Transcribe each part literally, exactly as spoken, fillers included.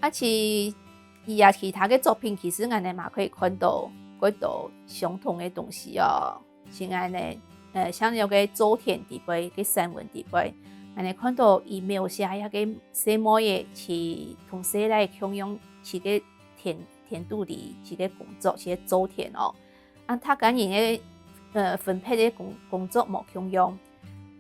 啊，其，佢啊其他个作品，其實𠊎等嘛可以看到幾多相同个東西哦。像恁呢，呃，像有个做田裡背，个散文裡背，𠊎等看到佢描寫一个細妹仔去同細倈共樣去个田，田肚裡去个工作，去个做田哦。啊，大家人个，呃，分配个工，工作無共樣。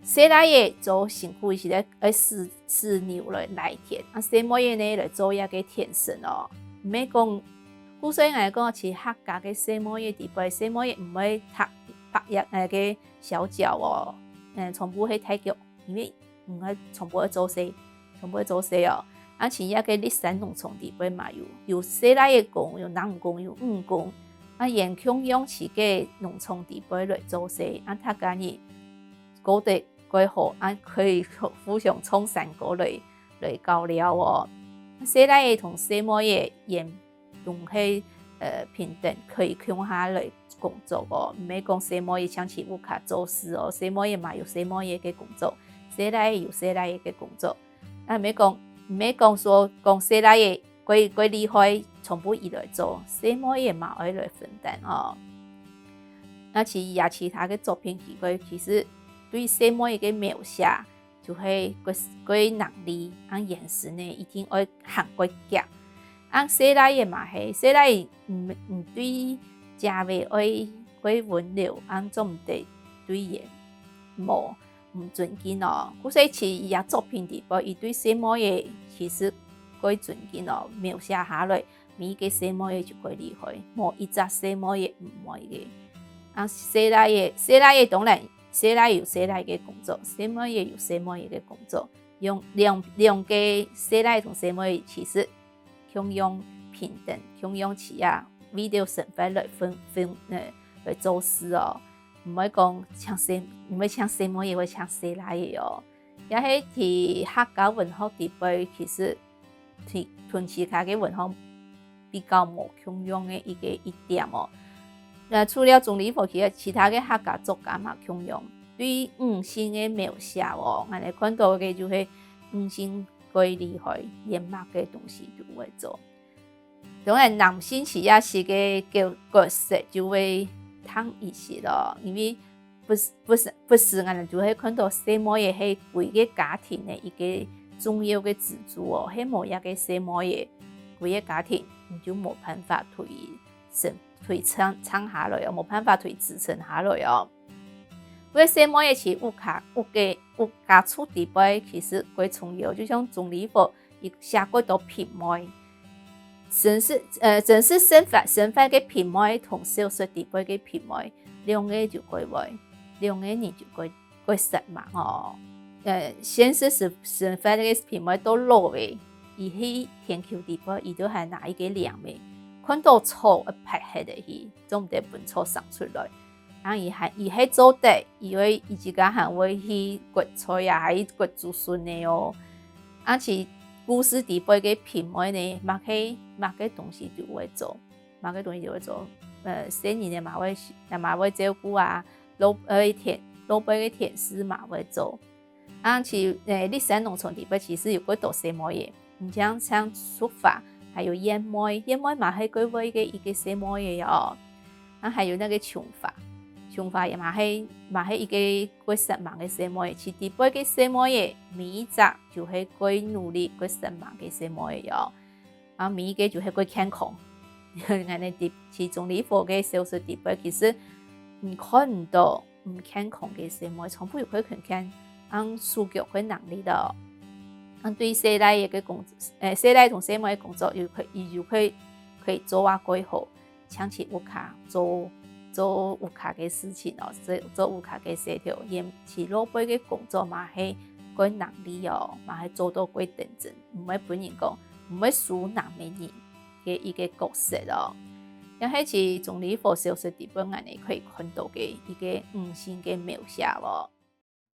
細倈仔做辛苦个時節，愛駛，駛牛來犁田，啊，細妹仔呢來做一个田嬸哦。毋係講，故所以𠊎講，其實客家个細妹仔裡背，細妹仔毋會䌈，䌈一个小腳哦，嗯，全部係大腳，因為毋會全部愛做事，全部愛做事哦。啊，像一个笠山農場裡背嘛有，有細倈仔个工，有男工，有女工，啊，也共樣去个農場裡背來做事，啊，大家人過得 蓋好，啊，可以互相唱山歌來，來交流哦。細倈仔同細妹仔也都係，呃，平等，可以共下來工作哦。毋係講細妹仔淨在屋下做事哦，細妹仔嘛有細妹仔个工作，細倈仔有細倈仔个工作。啊，毋係講，毋係講說講細倈仔 過，過厲害，全部佢來做，細妹仔嘛愛來分擔哦。啊，其實佢啊其他个作品，佢个其實對細妹仔个描寫，就係過，過能力，恁樣式呢，一定愛行過遽。恁細倈仔嘛係，細倈仔毋，毋對姐仔愛過溫柔，恁做毋得對佢無 毋尊敬哦。故所以其實佢啊作品裡背，佢對細妹仔其實蓋尊敬哦，描寫下來，每一个細妹仔就蓋厲害，無一隻細妹仔毋會个。啊，細倈仔，細倈仔當然，細倈有細倈个工作，細妹仔有細妹仔个工作，用兩，兩个細倈同細妹仔其實 共樣平等，共樣去啊，為了生活來分，分，呃，來做事哦。毋會講淨細，毋會淨細妹仔，會淨細倈仔哦。也係在客家文學裡背，其實同，同其他个文學比較無共樣个一个，一點哦。那除了鍾理和，其實其他个客家作家嘛共樣，對女性个描寫哦，𠊎等看到个就係女性 蓋厲害，佢麼个東西都會做。當然，男性佢也係个角，角色就會淡一息咯，因為不時，不時，不時𠊎等就會看到細妹仔係歸个家庭个一个重要个支柱哦，係無一个細妹仔，歸个家庭你就無辦法推升，推撐，撐下來哦，無辦法推支撐下來哦。 因為細妹仔在屋下，屋个，屋家族裡背其實蓋重要，就像鍾理和佢寫過多平妹，真實，呃，真實生活，生活个平妹同小說裡背个平妹，兩个就蓋會，兩个人就蓋，蓋煞猛哦。呃，現實生，生活个平妹到老了，佢去田坵裡背，佢都還拿一个鐮仔，看到草會拍忒个去，總毋得分草生出來。 啊，佢還，佢係做得，佢會，佢自家還會去割菜啊，還去割竹筍个哦。啊，其故事裡背个平妹呢，麼个，麼个東西都會做，麼个東西都會做。呃，細人仔嘛會，也嘛會照顧啊，老，呃，田，老輩个田事嘛會做。 啊，其，呃，笠山農場裡背其實有幾多細妹仔，毋淨淨淑華，還有燕妹，燕妹嘛係蓋會个一个細妹仔哦。啊，還有那個瓊華，瓊華也嘛係，嘛係一个蓋煞猛个細妹仔，其裡背个細妹仔，每一隻就係蓋努力、蓋煞猛个細妹仔哦。 啊，每一个就係蓋健康。𠊎等在鍾理和个小說裡背，其實你看毋到毋健康个細妹，全部有夠健康，恁手腳夠能力个哦。恁對細倈个工，呃，細倈同細妹个工作又可以，又可以，可以做啊蓋好，淨在屋下做，做屋下个事情哦，做，做屋下个事頭，也在老輩个工作嘛係蓋能力哦，嘛係做到蓋頂真，毋會分人講，毋會輸男仔人。 个一个角色哦。也係在鍾理和小說裡背𠊎等可以看到个一个女性个描寫哦。